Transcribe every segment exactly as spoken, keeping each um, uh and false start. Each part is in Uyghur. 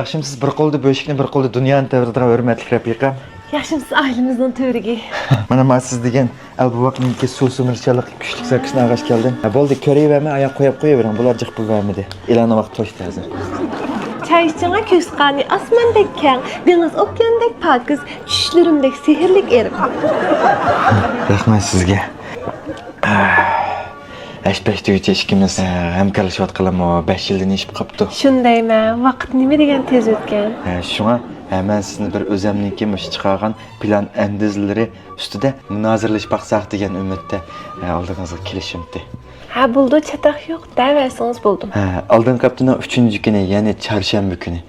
ياخشىمۇسىز؟ بىر قولدا بۆشۈكنى، بىر قولدا دۇنيانى تەۋرىتىدىغان ھۆرمەتلىك رەپىقەم. ياخشىمۇسىز، ئائىلىمىزنىڭ تۆۋرۈكى؟ مانا، مانا سىز دېگەن ئەلبوۋاقنىڭكى سۇ سۈمۈرۈشچانلىقى كۈچلۈك سەككىسىنى ئاغاش كەلدىم. ھە، بولدى، كۆرۈۋەرمەي ئاياغ قويۇپ قويۇۋېرىڭ، بۇلار جىق پۇل بەرمىدى. ئېلاننىڭ ۋاقتى توشتى ھازىر. چاي ئىچىڭە كۆكسى قانى ئاسماندەك كەڭ، دېڭىز ئوكياندەك پاكىز، چۈشلىرىمدەك سېھىرلىك ئېرىم. رەھمەت سىزگە. ھەش-پەش دېگۈچە ئىككىمىز، ئە، ھەمكارلىشىۋاتقىلىمۇ بەش يىلدىن ئېشىپ قاپتۇ. شۇندايمەن، ۋاقىت نېمە دېگەن تېز ئۆتكەن. ئە، شۇڭا، ئە، مەن سىزنى بىر ئۆزەمنىڭكى مۇشۇ چىقارغان پىلان ئەندىزىلىرى ئۈستىدە مۇنازىرىلىشىپ باقساق دېگەن ئۈمىدتە، ئە، ئالدىڭىزغا كېلىشىمتى. ھە، بولىدۇ، چاتاق يوق، دەۋەرسىڭىز بولدى. ھە، ئالدىنقى ھەپتىنىڭ ئۈچىنچى كۈنى، يەنى چارشەنبە كۈنى،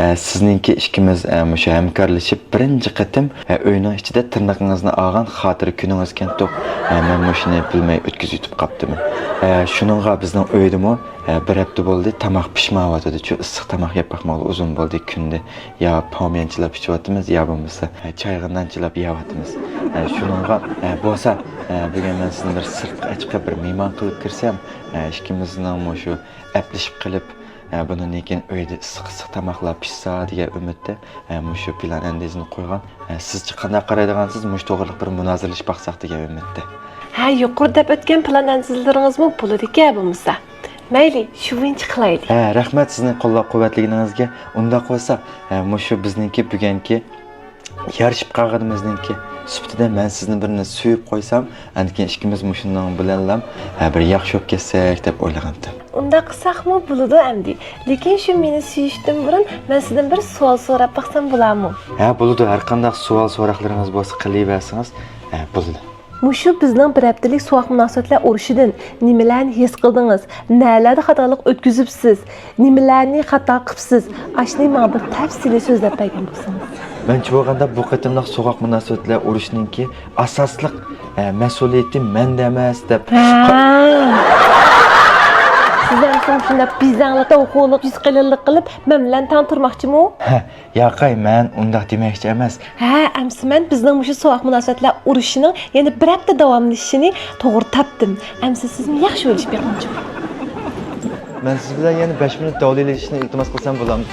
ئە، سىزنىڭكى ئىككىمىز، ئە، مۇشۇ ھەمكارلىشىپ بىرىنچى قېتىم، ئە، ئۆينىڭ ئىچىدە تىرنىقىڭىزنى ئالغان خاتىرە كۈنىڭىز ئىكەنتۇق. ئە، مەن مۇشۇنى بىلمەي ئۆتكۈزۈۋېتىپ قاپتىمەن. ئە، شۇنىڭغا بىزنىڭ ئۆيدىمۇ، ئە، بىر ھەپتە بولدى، تاماق پىشمايۋاتىدۇ. شۇ ئىسسىق تاماق يەپ باقمىغىلى ئۇزۇن بولدى، كۈندە يا پاۋميەن چىلاپ ئىچىۋاتىمىز، يا بولمىسا، ئە، چايغا نان چىلاپ يەۋاتىمىز. ئە، شۇنىڭغا، ئە، بولسا، ئە، بۈگۈن مەن سىزنى بىر سىرتقا چىقىپ بىر مېھمان قىلىپ كىرسەم، ئە، ئىككىمىزنىڭ مۇشۇ ئەپلىشىپ قېلىپ، ئە، بۇنىڭدىن كېيىن ئۆيدە ئىسسىق-ئىسسىق تاماقلار پىشسا دېگەن ئۈمىدتە، ئە، مۇشۇ پىلان ئەندىزىنى قويغان. ئە، سىزچە قانداق قارايدىغانسىز؟ مۇشۇ توغرىلىق بىر مۇنازىرىلىشىپ باقساق دېگەن ئۈمىدتە. ھە، يۇقىرىدا دەپ ئۆتكەن پىلان ئەندىزىلىرىڭىزمۇ بولىدىكەن بولمىسا. مەيلى، شۇ بويىچە قىلايلى. ھە، رەھمەت سىزنىڭ قوللاپ-قۇۋۋەتلىگىنىڭىزگە. ئۇنداق بولسا، ھە، مۇشۇ بىزنىڭكى بۈگۈنكى يارىشىپ قالغىنىمىزنىڭكى سۈپىتىدە مەن سىزنى بىرنى سۆيۈپ قويسام، ئاندىن كېيىن ئىككىمىز مۇشۇنىڭ بىلەنلا، ھە، بىر ياخشى بولۇپ كەتسەك دەپ ئويلىغانتىم. ئۇنداق قىلساقمۇ بولىدۇ ئەمدى. لېكىن شۇ مېنى سۆيۈشتىن بۇرۇن مەن سىزدىن بىر سوئال سوراپ باقسام بولارمۇ؟ ھە، بولىدۇ. ھەر قانداق سوئال-سوراقلىرىڭىز بولسا قىلىۋەرسىڭىز، ھە، بولىدۇ. مۇشۇ بىزنىڭ بىر ھەپتىلىك سوغۇق مۇناسىۋەتلەر ئۇرۇشىدىن نېمىلەرنى ھېس قىلدىڭىز؟ نەلەردە خاتالىق ئۆتكۈزۈپسىز؟ نېمىلەرنى خاتا قىپسىز؟ ئاشۇنى ماڭا بىر تەپسىلىي سۆزلەپ بەرگەن بولسىڭىز. مەنچە بولغاندا بۇ قېتىملىق سوغۇق مۇناسىۋەتلەر ئۇرۇشىنىڭكى ئاساسلىق، ئە، مەسئۇلىيىتى مەندە ئەمەس دەپ. ھە. سىز ئەمسە شۇنداق بىزەڭلىق، توخۇلۇق، يۈز قېلىنلىق قىلىپ مەن بىلەن تەڭ تۇرماقچىمۇ؟ ھە، ياقەي، مەن ئۇنداق دېمەكچى ئەمەس. ھە، ئەمسە مەن بىزنىڭ مۇشۇ سوغۇق مۇناسىۋەتلەر ئۇرۇشىنىڭ يەنە بىر ھەپتە داۋاملىشىشىنى توغرا تاپتىم. ئەمسە سىزمۇ ياخشى ئويلىشىپ بېقىڭچۇ. مەن سىز بىلەن يەنە بەش مىنۇت دەۋالىشىشنى ئىلتىماس قىلسام بولامدۇ؟